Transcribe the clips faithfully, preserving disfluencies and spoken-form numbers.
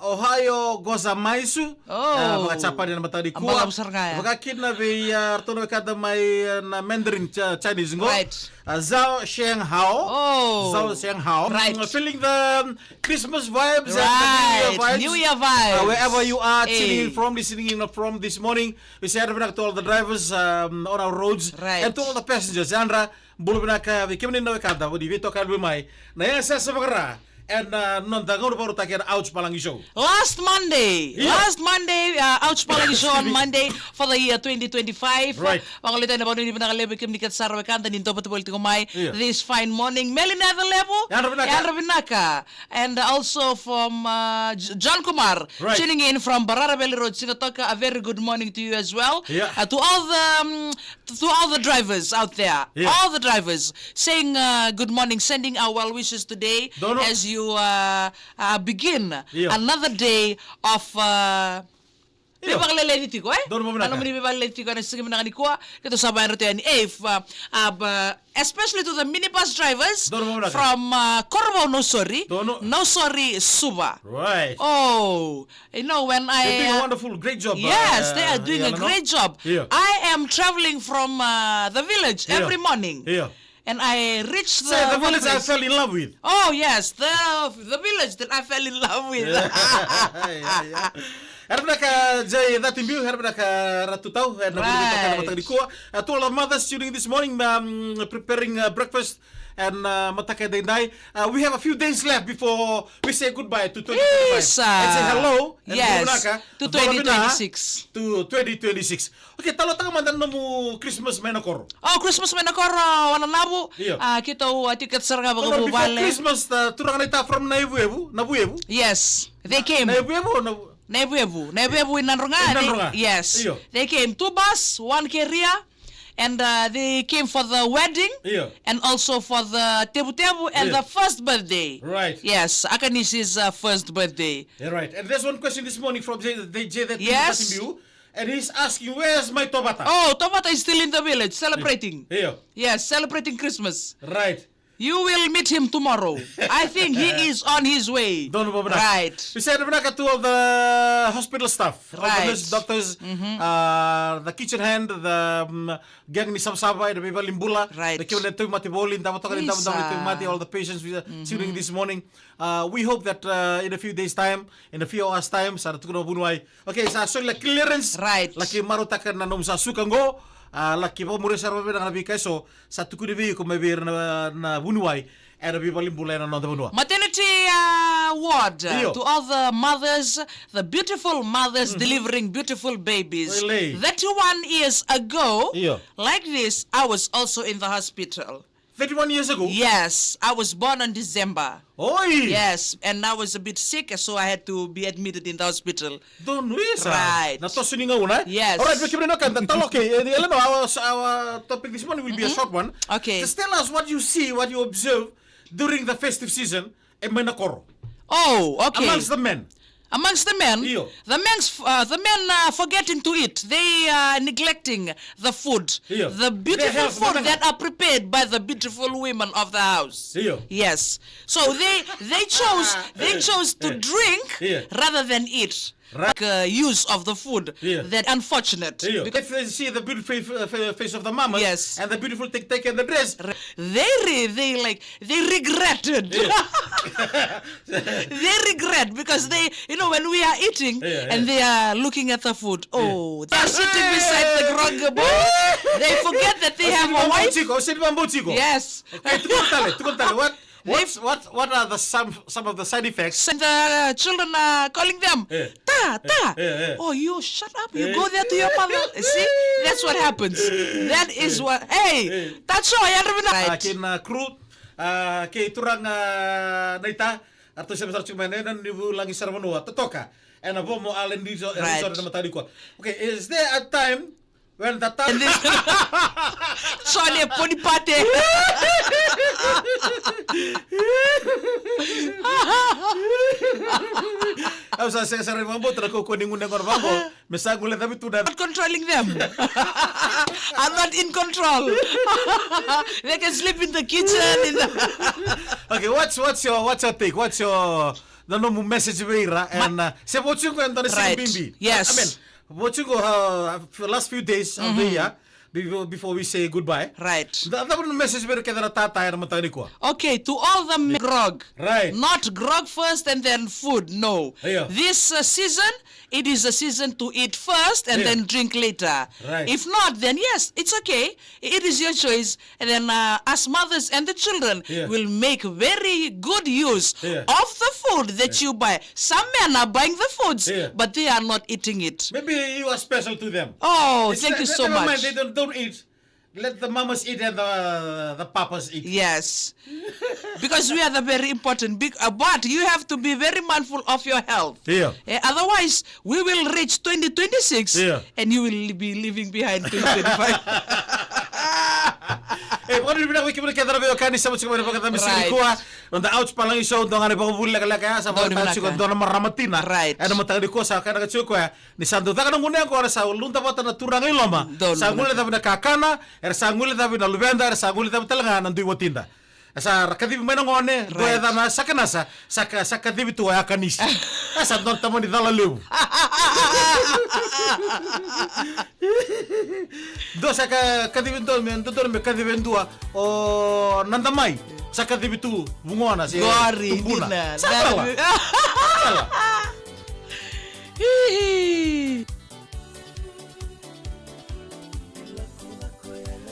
Ohayou gozaimasu. Oh. Ah, vaka-Japani ena mataka nikua. Balavu sara ga ya. Vakakina vei, ah, ratou na wekada mai, ah, na Mandarin Chi-, Chinese qo. Right. Ah, zhao sheng hao. Oh. Zhao sheng hao. Right. Mm, feeling the, um, Christmas vibes and the New Year vibes. Right. New Year vibes. Uh, wherever you are tuning in from, listening in from this morning, we say, "Yadra vinaka to all the drivers, um, on our roads, right, and to all the passengers." Yadra, bula vinaka vei kemuni na wekada, vodi vei toka mai. Na yasayasa vakara. Ena, uh, noda gauna vakarautaki ena Ouch Palagi Show. Last Monday. Yeah. Last Monday, uh, Ouch Palagi Show on Monday for the year twenty twenty-five. Right. Vagolei tale na vakanuinui vinaka levu vei kemuni kece sara wekada ni dou vata voli tiko mai, yeah, this fine morning. Meli Nacalevu. Yadra vinaka. Yadra vinaka. And also from, uh, J-, John Kumar, right, tuning in from Barara Valley Road, Sigatoka. A very good morning to you as well. Yeah. Uh, to all the, um, to all the drivers out there, yeah, all the drivers, saying, uh, good morning, sending our well wishes today, donu, as you, uh, uh, begin, yeah, another day of, uh, yeah, veivakaleleci tiko, eh? Donu, veivakaleleci tiko ena siga vinaka nikua. Keitou sa vakayadrata yani, eh, if, uh, uh, b-, especially to the minibus drivers, donu, veivakaleleci, from, uh, Korovou, Nausori, donu, Nausori, Suva. Right. Oh, You know, when I, they're doing a, uh, wonderful, great job, yes, uh, they are doing a, Yalano, great job. Yeah. I am traveling from, uh, the village, yeah, every morning. Yeah. And I reach the, say, the village I workplace. Fell in love with. Oh, yes, the, the village that I fell in love with. Yeah, yeah, yeah. Yadra vinaka Jay Catibiu, yadra vinaka Ratu Tau, yadra vinaka, right, na mataka nikua. Uh, to all the mothers tuning this morning, um, preparing, uh, breakfast ena, uh, mataka edaidai. Uh, we have a few days left before we say goodbye to twenty twenty-five. Isa. And say hello. And yes, bula vinaka, to twenty twenty-six. To twenty twenty-six. Okay, talanoataka mada na nomu Christmas mai na koro. Oh, Christmas mai na koro, Wananavu. Io. Ah, keitou a tiko kece sara ga vakavuvale. Before Christmas, uh, turaga naita from Navuevu, Navuevu. Yes, they came. Navuevu, Nav- Navuevu, Navuevu in Nadroga. In Nadroga. Yes. Io. They came two bus, one carrier. And, uh, they came for the wedding, io, and also for the tevutevu and, io, the first birthday. Right. Yes, Akanisi's, uh, first birthday. Yeah, right. And there's one question this morning from J-, the J that, yes, interviewed you, and he's asking, "Where's my tovata?" Oh, tovata is still in the village celebrating. Io. Yes, celebrating Christmas. Right. You will meet him tomorrow. I think he is on his way. Donu vakavinaka. Right. We say vinaka to all the hospital staff, all the, right, nurses, doctors, mm-hmm, uh, the kitchen hand, the, um, gang ni savasava, ena veivalenibula. Right. The kevin na tauvimate voli, davo toka ni davo, davo ni tauvimate, all the patients we are, mm-hmm, tuning this morning. Uh, we hope that, uh, in a few days' time, in a few hours' time, sa na tukuna vuniwai. Okay, sa soli na clearance. Right. Laki marautaka na nomu sa suka qo. A, laki vakamuria sara vakavinaka na veika eso sa tukuni vei iko mai vei ira na, na vuniwai ena veivalenibula ena noda vanua. Maternity, uh, ward, uh, io, to all the mothers, the beautiful mothers, mm-hmm, delivering beautiful babies. Really? Thirty-one years ago, io, like this, I was also in the hospital. Thirty-one years ago? Yes, I was born on December. Oi! Yes, and I was a bit sick, so I had to be admitted in the hospital. Donu isa. Right. Na toso ni gauna, eh? Yes. All right, vei kemuni na wekada, talo, okay, eh, Eleanor, our, our topic this morning will be a, mm-hmm, short one. Okay. Just tell us what you see, what you observe during the festive season, eh, mai na koro. Oh, okay. Amongst the men. Amongst the men, io, the men's, uh, the men are forgetting to eat. They are neglecting the food, io, the beautiful food that are prepared by the beautiful women of the house. Io. Yes. So they, they chose, they chose to, eh, drink, io, rather than eat. Right. Make, uh, use of the food. Io. That unfortunate. Io. Because if they see the beautiful fa-, fa-, face of the mama, yes, and the beautiful tek-, tek and the dress, re-, they re-, they like They regretted. Yeah. They regret because they, you know, when we are eating, yeah, yeah, and they are looking at the food, yeah, oh, they are sitting beside the grog boy. They forget that they have a wife. Yes. Okay, tukuna tale, tukuna tale. What, what, what, what are the some, some of the side effects? And the children are calling them. Yeah. Ta, ta. Eh, eh, eh. Oh, you shut up. You, eh, go there to your mother. See? That's what happens. That is what. Hey, eh, that's all. Right. Ah, kei na crew, ah, kei turaga, ah, naita, eratou sema sara tiko mai na, na nivulagi sara vanua. Totoka. Ena Vomo Island Resort, right, resort ena mataka nikua. Okay, is there a time When the time. Sole ponipate. Au sa sega sara ni vakabauta na kaukaua ni gunu yaqona vaqo me sa guilecavi tu na. Not controlling them. I'm not in control. They can sleep in the kitchen, in the. Okay, what's, what's your, what's your take? What's your na nomu message vei ira, and, uh, se vo tiko e dua na siga bibi. Yes. I mean, vo tiko, uh, for last few days of the year, before, before we say goodbye. Right. Da, da na message vei ira kece na tata ena mataka nikua. Okay, to all the men, grog. Right. Not grog first and then food, no. Yeah. This, uh, season, it is a season to eat first and then drink later. Right. If not, then yes, it's okay. It is your choice. And then, uh, us mothers and the children will make very good use of the food that you buy. Some men are buying the foods, but they are not eating it. Maybe you are special to them. Oh, thank you so much. They don't, don't eat. Let the mamas eat and the, the papas eat. Yes. Because we are the very important, big, uh, but you have to be very mindful of your health. Yeah. Eh, otherwise, we will reach twenty twenty-six and you will be leaving behind twenty twenty-five. E, vakavinavinaka vei kemuni kece na veiwekani, sa vakacabe na vakacabe siga nikua. Noda Ouch Palagi Show, dua ga na ivakavuvuli lekaleka ya, sa vakatau tiko dua na marama tina. Right. Ena mataka nikua sa kaya na ka tiko koya. Ni sa dau caka na gunu yaqona, sa luda vata na turaga i loma. Sa guilecavi na kakana, era sa guilecavi na luveda, era sa guilecavi tale ga na dui watida. E sa ra kacivi mai na gone, dua e yacana Sakanasa, sa ka, sa kacivi tu o Yakanisi. E sa dua na tamani cala levu. Dua sa ka, kacivi dua me, dua, dua me kacivi e dua, o Nadamai, sa kacivi tu vugona se tubuna. Sa cala. Sa cala. Hihi.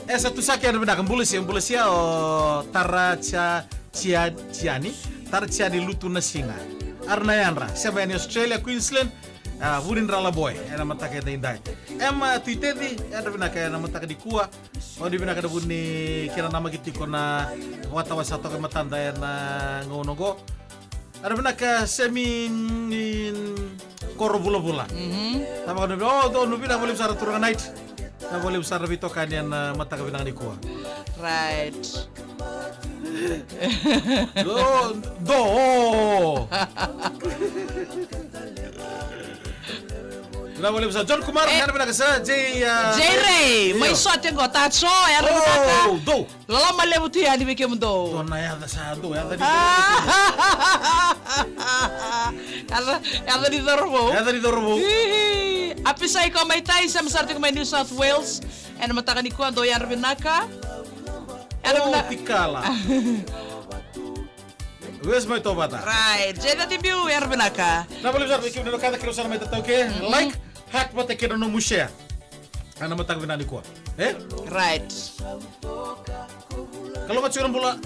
E sa tu saka, yadra vinaka, bula sia, bula sia o Tara Tia, Tia, Tiani, Tara Tiani Lutu na siga. Ara na yadra, sema yani Australia, Queensland, a, Vunidrala Boy, ena mataka edaidai. Ema Tuiteci, yadra vinaka ena mataka nikua, o ni vinaka na vuni kena namaki tiko na vakatawa sa toka e matada ena gauna oqo. Era vinaka semi, mm, koro vulavula. Mhm. Sa vaka novi, o, dou, novi, na volivu sara turaga night. Na volivu sara veitokani ena mataka vinaka nikua. Right. Do, do. Na volivu sara John Kumar, eh, yadra vinaka sara, J, uh, J Ray, mai sote qo, taco, yadra vinaka. Oh, dou. Loloma levu tu yani vei kemudou. Dua na yaca sa dou, yaca ni dou. Yaca, yaca ni cauravou. Yaca ni cauravou. Hihi. Apisai ko mai tai, sema sara tiko mai New South Wales. Ena mataka nikua, dou yadra vinaka. Yadra vinaka. Tikala. Where's my tovata? Right. Jay Tatibiu, yadra vinaka. Na volivu sara vei kemuni na kaca, kilo sara mai tatau ke. Mhm. Like, heart vata kei na nomu share. Ena mataka vinaka nikua. E? Right. Kalougata tiko na bula.